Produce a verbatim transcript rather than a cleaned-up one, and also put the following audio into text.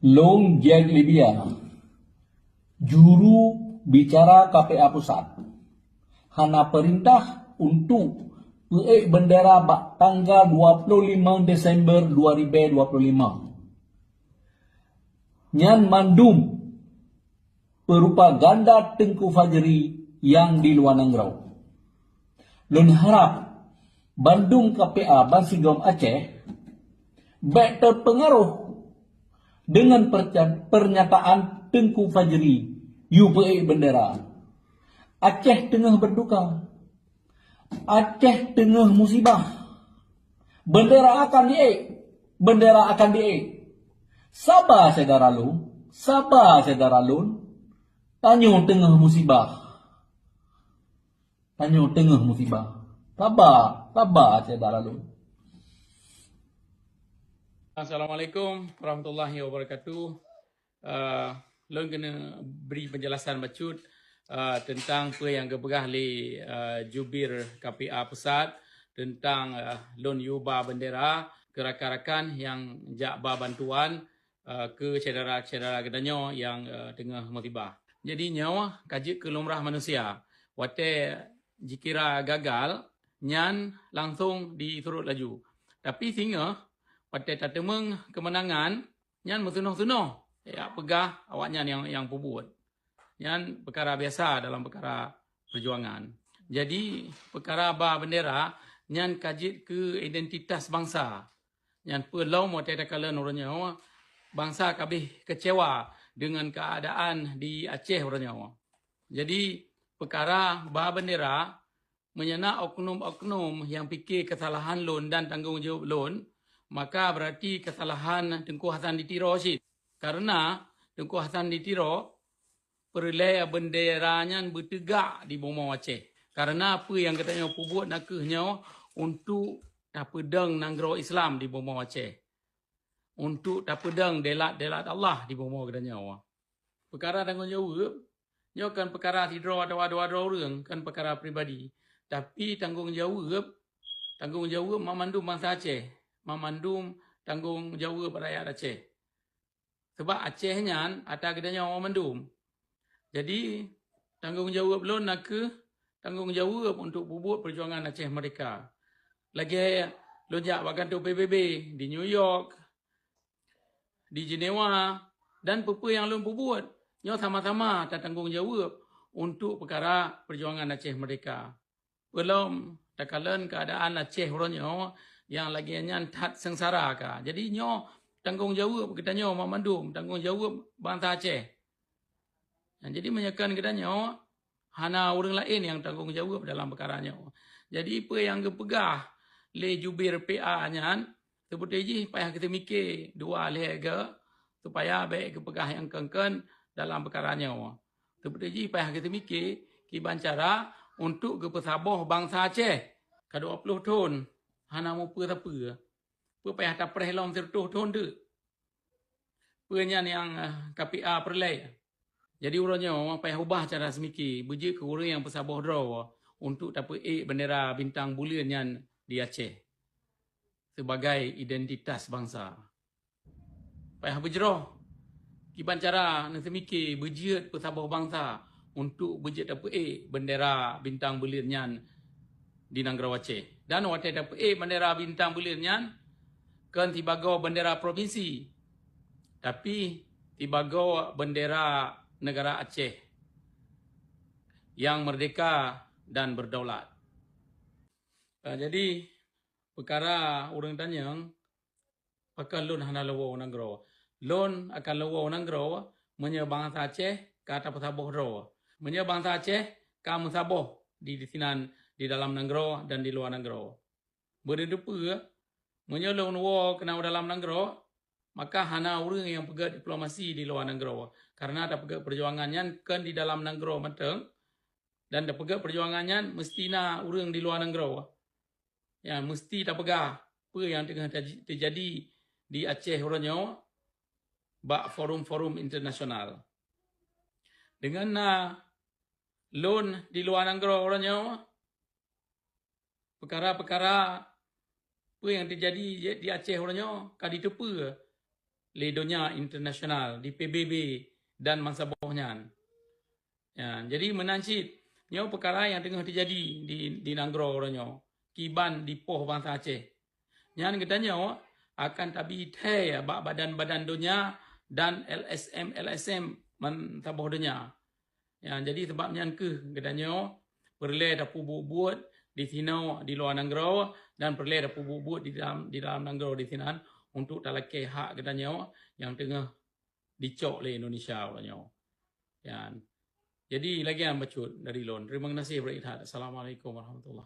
Lôn Jack Libya, juru bicara K P A Pusat, hana peurintah untuk peuék bendera bak tanggal dua puluh lima Desember dua ribu dua puluh lima. Nyan mandum propaganda Teungku Fajri nyang di luwa nanggroe. Lôn harab bandum K P A bansigom Aceh bék teupeungaroh deungon perca-, pernyataan Teungku Fajri yue peuék bendera. Aceh teungoh berduka. Aceh teungoh musibah. Bendera akan diék. Bendera akan diék. Saba syedara lôn, saba syedara lôn. Tanyoe teungoh musibah. Tanyoe teungoh musibah. Saba, saba syedara lôn. Assalamualaikum warahmatullahi wabarakatuh. Uh, lôn keuneuk bri penjelasan bacut, uh, tentang peue nyang geupeugah lé, uh, jubir K P A Pusat tentang, uh, lôn yue ba bendera keu rakan-rakan nyang jak ba bantuan, uh, keu syedara-syedara geutanyoe nyang, uh, teungoh musibah. Jadi nyoe ka jeuet keu lumrah manusia. Watée jikira gagal, nyan langsong disurot laju. Tapi singoh watée tateumeung keumeunangan, nyan meutunoh-tunoh jak peugah awaknyan nyang, nyang peubuet. Nyan peukara biasa dalam peukara peujuangan. Jadi, peukara ba bendera nyan ka jeuet keu identitas bansa. Nyan peue lom watée takalon uroe nyoe, bansa ka abéh keucewa deungon keuadaan di Aceh uroe nyoe. Jadi, peukara ba bendera, meunyoe na oknum-oknum nyang pike keusalahan lôn dan tanggong jaweueb lôn, maka beurati keusalahan Teungku Hasan di Tiro cit. Kareuna Teungku Hasan di Tiro peureulée bendera nyan beuteugak di bumoe Aceh. Kareuna peue nyang geutanyoe peubuet na kheueh nyoe untuk tapeudong nanggroe Islam di bumoe Aceh. Untuk tapeudong delat-delat Allah di bumoe geutanyoe. Peukara tanggong jaweueb, nyoe kon peukara sidroe atawa dua droe ureuëng, kon peukara pribadi. Tapi tanggong jaweueb, tanggong jaweueb mamandum bansa Aceh, mamandum tanggong jaweueb rakyat Aceh. Sebab Aceh nyan ata geutanyoe mandum. Jadi, tanggong jaweueb lôn na kheueh tanggong jaweueb untuk peubuet peujuangan Aceh Merdeka. Lagée lôn jak bak kantô P B B di New York, di Jenewa, dan peue-peue nyang lôn peubuet, nyoe sama-sama tatanggong jaweueb untuk peukara peujuangan Aceh Merdeka. Peulom takalon keuadaan Aceh uroe nyoe nyang lagée nyan that seungsara ka. Jadi nyoe tanggong jaweueb geutanyoe mamandum, tanggong jaweueb bansa Aceh. Nah, jadi meunyoe kon geutanyoe, hana ureuëng laén nyang tanggong jaweueb dalam peukara nyoe. Jadi peue nyang geupeugah lé jubir P A nyan, seubeutôi jih payah geuteumike dua lhée geu supaya bék geupeugah nyang kon-kon dalam peukara nyoe. Seubeutôi jih payah geuteumike kiban cara untuk geupeusaboh bansa Aceh ka dua ploh thon hana mupeue sapeue. Peue payah tapreh lom sireutôh thon teuk? Peue nyan nyang, eh, K P A peureulée? Jadi uroe nyoe payah ubah cara seumike, beujeuet keu ureuëng nyang peusaboh droe untuk tapeuék bendera bintang buleuen nyan di Aceh sibagai identitas bansa. Payah beujroh kiban cara neuseumike beujeuet peusaboh bansa untuk beujeuet tapeuék bendera bintang buleuen nyan di nanggroe Aceh. Dan watée tapeuék bendera bintang buleuen nyan kon sibagoe bendera provinsi, tapi sibagoe bendera negara Aceh nyang merdeka dan berdaulat. Ah, jadi, peukara ureuëng tanyong, pakon lôn hana lôn woe u nanggroe? Lôn akan lôn woe u nanggroe meunyoe bansa Aceh ka tapeusaboh droe. Meunyoe bansa Aceh ka meusaboh di, di sinan, di dalam nanggroe dan di luwa nanggroe. Beudeudeue peue, meunyoe lôn woe keunan u dalam nanggroe, maka hana ureuëng nyang peugét diplomasi di luwa nanggroe. Kareuna tapeugét peujuangan nyan kon di dalam nanggroe mantong, dan tapeugét peujuangan nyan meuseuti na ureuëng di luwa nanggroe. Ya, meuseuti tapeugah peue nyang teungoh taj-, teujadi di Aceh uroe nyoe bak forum-forum internasional. Deungon na lôn di luwa nanggroe uroe nyoe, peukara-peukara peue nyang teujadi di Aceh uroe nyoe ka jiteupeue lé donya internasional di P B B dan bansaboh nyan. Ya, jadi meunan cit, nyoe peukara nyang teungoh teujadi di, di nanggroe uroe nyoe, kiban dipoh bansa Aceh. Nyan geutanyoe akan tabi thèe bak badan-badan donya dan L S M, L S M bansaboh donya. Ya, jadi sebab nyan keuh geutanyoe peureulèe tapeubuet-buet di sinoe di luwa nanggroe dan peureulèe tapeubuet-buet di dalam, di dalam nanggroe di sinan untuk talakèe hak geutanyoe nyang teungoh dicok lé Indonesia uroe nyoe. Ya. Jadi lagèe nyan bacut dari lôn. Terima kasih beureuthat. Assalamualaikum warahmatullahi